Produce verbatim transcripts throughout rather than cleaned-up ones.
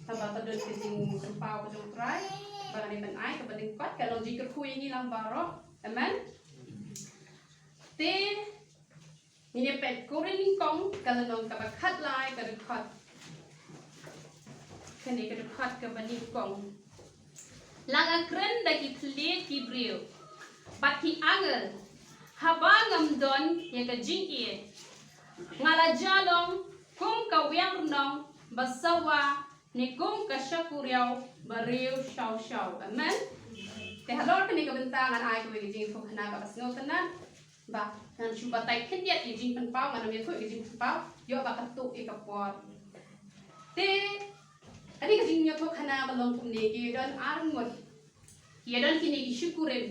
Haba ka don ka jingpynpaw ka jong U Trai ba ngan ïa ban ai kaba lyngkot, ka long jingkyrkhu ïa ngi lang baroh. Amen. Te ngin ïa peit Korinth nyngkong ka lynnong kaba khatlai, ka dkhot, kane ka dkhot kaba nyngkong. La nga kren da ki thylliej ki briew bad ki angel, haba ngam don ïa ka jingïeit, nga la jia long kum ka wiang rnong ba sawa, ne kum ka shakuriaw ba riew shaw shaw. Amen. Te halor kane ka bynta ngan ai kawei ka jingïathuhkhana kaba sngewtynnat. Ba ngan shu batai khyndiat ïa ka jingpynpaw, ngan ym ïathuh ïa ka jingpynpaw, ïoh ba ka tuh ïa ka por. Te kane ka jingïathuhkhana ka long kumne, ki don ar ngut. Ki don kine ki shikurim.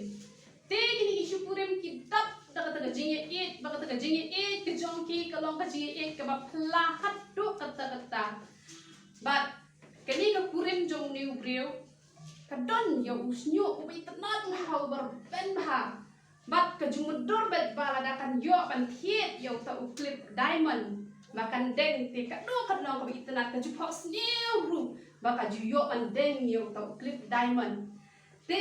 Te kine ki shikurim ki dap da kata ka jingïaieit, ba kata ka jingïaieit ka jong ki ka long ka jingïaieit kaba phylla haduh katta katta. Bad kane ka kurim jong une u briew ka don ïa u shñiuh uba itynnad bha, uba rben bha. Bad ka ju mutdur beit ba lada kan ïoh ban thied ïa uta u klip diamond ba kan deng, te ka dei ka nong kaba itynnad, ka ju phohsniew ruh ba ka ju ïoh ban deng ïa uta u klip diamond. Te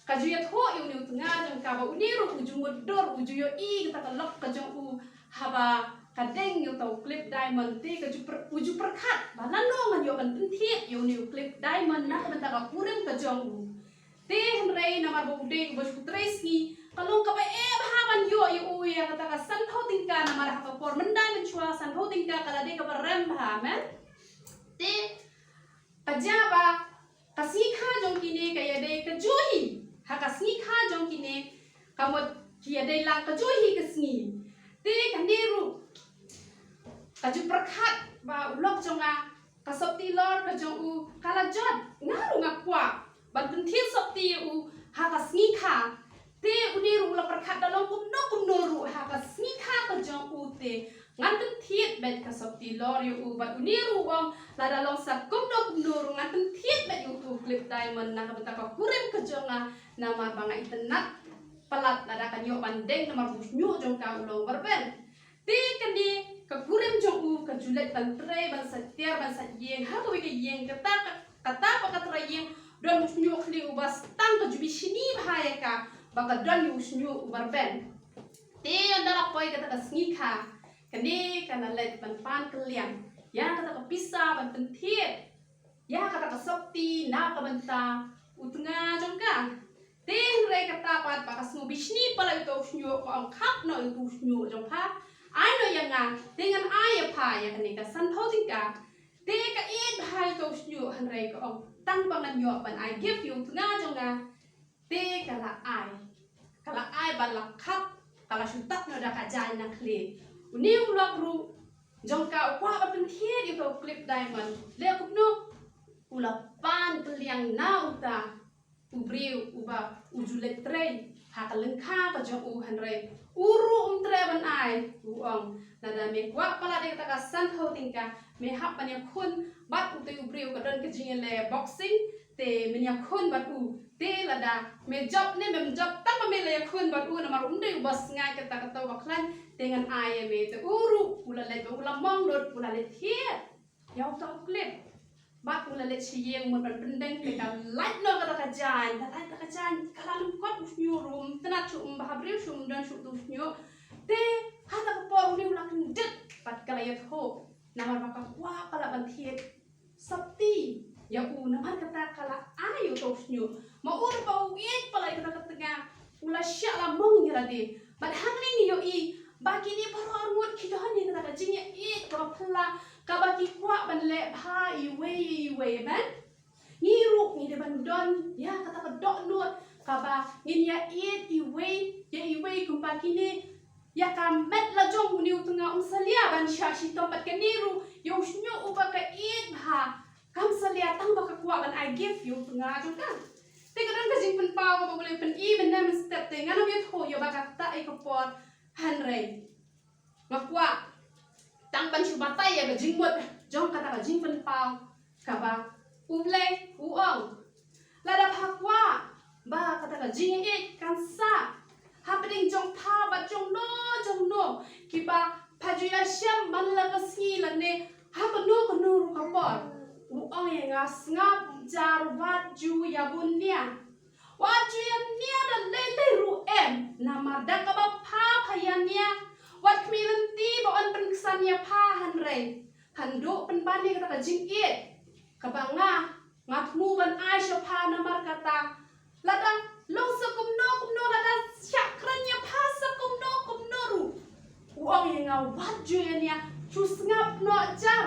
ka ju ïathuh ïa une u tnga jong ka ba une ruh u ju mutdur, u ju ïohi kata ka lok ka jong u haba ka deng ïa uta u klip diamond, te ka ju pyrkhat ba lano ngan ïoh ban pynthied ïa une u klip diamond na ka bynta ka kurim ka jong u. Te hynrei namar ba u dei uba shu trei sngi, ka long kaba eh bha ban ïoh ïa u ïa kata ka sanphew tyngka, namar ha ka por mynta mynshuwa sanphew tyngka ka la dei kaba rem bha, amen. Te ka jia ba ka sngi kha jong kine ka ïadei ka juh hi, ha ka sngi kha jong kine ka mut ki ïadei lang ka juh hi ka sngi. Te kane ruh ka ju pyrkhat ba u lok jong nga, ka sopti lor ka jong u ka la jot, nga ruh nga kwah ban pynthied sopti ïa u ha ka sngi kha. Te une ruh u la pyrkhat da long kumno kumno ruh ha ka sngi kha ka jong u te ngan pynthied beit ka sopti lor ïa u, bad une ruh u ong lada long sa kumno kumno ruh ngan pynthied beit ïa utu u klip diamond na ka bynta ka kurim ka jong nga, namar ba nga itynnad palat lada kan ïoh ban deng namar ba u shñiuh jong ka u long uba rben. Te kane ka kurim jong u ka ju leit ban trei ban sait tiar ban sait ïing ha kawei ka ïing, kata ka, kata ba ka trai ïing don u shñiuh khlieh uba stang, ka ju bishni bha ïa ka ba ka don ïa u shñiuh uba rben. Te ynda la poi kata ka sngi kha, kane ka la leit ban pan kylliang ïa kata ka pisa ban pynthied ïa kata ka sopti na ka bynta u tnga jong ka. Te hynrei kata pat ba ka sngew bishni palat ïa uto u shñiuh, ka ong, khap noh ïa uto u shñiuh jong pha, ai noh ïa nga, te ngan ai ïa pha ïa kane ka sanphew tyngka. Te ka ïeit bha ïa uto u shñiuh, hynrei ka ong tang ba ngan ïoh ban ai gift ïa u tnga jong nga. Te ka la ai, ka la ai bad la khap, ka la shu tap noh da ka jaiñ na khlieh. Une u lok ruh jong ka u kwah ban pynthied ïa uto u klip diamond. Leh kumno? U la pan kylliang na uta u briew uba u ju leit trei ha ka lyngkha ka jong u, hynrei u ruh um treh ban ai. U ong, lada me kwah palat ïa kata ka sanphew tyngka, me hap ban ïakhun bad uto u briew, ka don ka jingïaleh boxing, te men ïakhun bad u. Te lada me jop ne mem jop, tang ba me la ïakhun bad u, namar um dei u boss, ngai kata, kata ba khlaiñ, te ngan ai ïa me. Te u ruh u la leit, u la mong lut, u la leit thied ïa uta u klip. Bad u la leit sha ïing, mut ban pyndeng, te ka lait noh kata ka jaiñ, ka lait kata ka jaiñ, ka la lyngkot u shñiuh ruh, um tnat shuh, um bha briew shuh, um don shuh uto u shñiuh. Te ha kata ka por une u la kyndit bad ka la ïathuh, namar ba ka kwah palat ban thied sopti ïa u, namar kata ka la ai ïa uto u shñiuh. Ma u ruh ba u ïeit palat ïa kata ka tnga, u la shah la mong ïa lade. Bad hangne ngi ïohi ba kine baroh arngut ki don ïa kata ka jingïaieit kaba phylla, kaba ki kwah ban leh bha iwei ïa iwei, amen. Ngi ruh ngi dei ban don ïa kata ka dohnud kaba ngin ïaieit iwei ïa iwei kumba kine. Ïa ka met la jong une u tnga um salia ban shah shitom, bad kane ruh ïa u shñiuh uba ka ïeit bha kam salia, tang ba ka kwah ban ai gift ïa u tnga jong ka. Te ka don ka jingpynpaw kaba u la pyni mynne mynstep, te ngan ym ïathuh ïa ba kata ïa ka por, hynrei nga kwah tang ban shu batai ïa ka jingmut jong kata ka jingpynpaw kaba U Blei u ong. Lada pha kwah ba kata ka jingïaieit kan sah hapdeng jong pha bad jong no jong no kiba pha ju ïashem man la ka sngi lane ha kano kano ruh ka por, u Ka sngap jar wat ju ïa bun nia. Wat ju ïa nia da lei lei ruh em. Namar da kaba pha pha ïa nia. Wat khmih lynti ba yn pynksan ïa pha hynrei phan duh pynban ïa kata ka jingïeit. Kaba nga, nga thmu ban ai sha pha namar kata. Lada long sa kumno kumno, lada shah kren ïa pha sa kumno kumno ruh. U ong ïa nga wat ju ïa nia, shu sngap noh jar.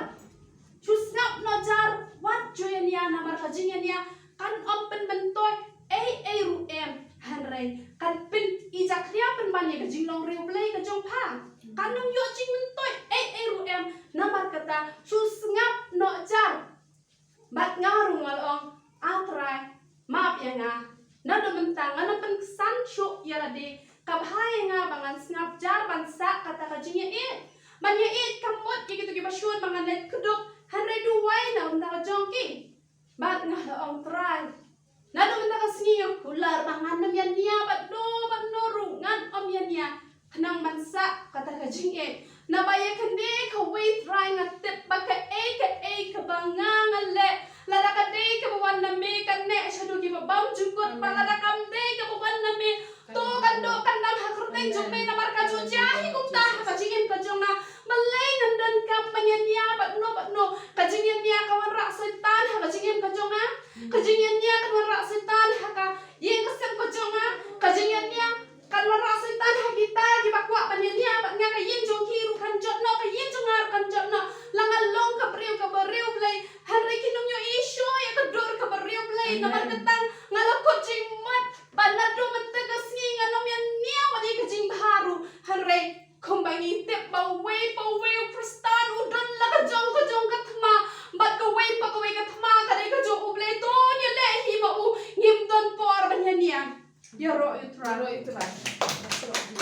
Shu sngap noh jar, wat ju ïa nia namar ka jingïa nia kan ym pynmyntoi ei ei ruh em. Hynrei kan pyn-i jakhlia pynban ïa ka jinglong riewblei ka jong pha. Kan ym ïoh jingmyntoi ei ei ruh em. Namar kata shu sngap noh jar. Bad nga ruh nga la ong, A Trai, map ïa nga. Naduh mynta ngan ym pynksan shuh ïa lade. Ka bha ïa nga ba ngan sngap jar ban sah kata ka jingïaieit. Ban ïaieit ka mut ïa kito kiba shun ba ngan leit kdup, hynrei duwai na bynta ka jong ki. Bad nga la ong, Trai, naduh mynta ka sngi ïa kular ba ngan ym ïa nia bad no bad no ruh, ngan ym ïa nia. Khnang ban sah kata ka jingïeit. Naba ïa kane kawei, Trai, nga tip ba kaei kaei kaba nga nga leh, lada ka dei kaba wan na me, kan neh shaduh kiba bymjukut. Bad lada kam dei kaba wan na me, to kan duh kan dam ha kyrteng jong me. Namar ka ju jia hi kumta ha ka jingim ka jong nga. Balei ngan donkam ban ïa nia bad no bad no? Ka jingïa nia ka wanrah Soitan ha ka jingim ka jong nga. Ka jingïa nia kan wanrah Soitan ha ka ïing ka sem ka jong nga. Ka jingïa nia kan wanrah Soitan ha kita kiba kwah ban ïa nia bad nga. Ka ïing jong ki ruh kan jot noh, ka ïing jong nga ruh kan jot noh. La nga long ka briew kaba riewblei, hynrei kin ym ïohi shuh ïa ka dur kaba riewblei. Namar kata nga la kut jingmut ba naduh mynta ka sngi ngan ym ïa nia wat ïa ka jingbha ruh. Hynrei kumba ngi tip ba uwei pa uwei u Khristan u don la ka jong ka jong ka thma, bad kawei pa kawei ka thma ka dei ka jong U Blei. To ïaleh hi ma u, ngim don por ban ïa nia. Ïaroh ïa U Trai.